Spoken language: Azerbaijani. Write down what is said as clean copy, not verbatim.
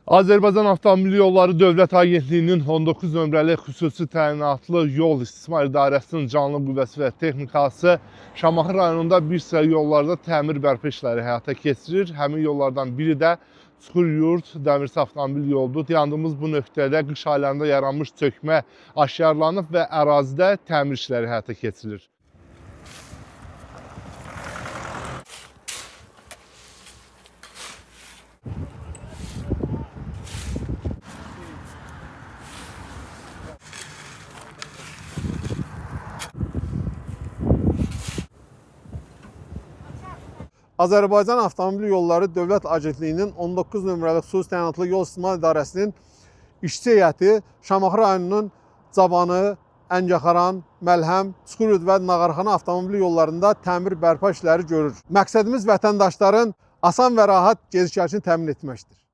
Azərbaycan Avtomobil Yolları Dövlət Agentliyinin 19 nömrəli xüsusi təyinatlı yol istismar idarəsinin canlı qüvvəsi və texnikası Şamaxı rayonunda bir sıra yollarda təmir bərpa işləri həyata keçirir. Həmin yollardan biri də Çuxuryurd Dəmirçi avtomobil yoludur. Dayandığımız bu nöqtədə qış aylarında yaranmış çökmə aşkarlanıb və ərazidə təmir işləri həyata keçirilir. Azərbaycan Avtomobil Yolları Dövlət Agentliyinin 19 nömrəli xüsusi təyinatlı yol istismar idarəsinin işçi heyəti Şamaxı rayonunun Cavanı, Əngəxaran, Məlhəm, Çuxuryurd və Nağarxana avtomobil yollarında təmir bərpa işləri görür. Məqsədimiz vətəndaşların asan və rahat gediş-gəlişini təmin etməkdir.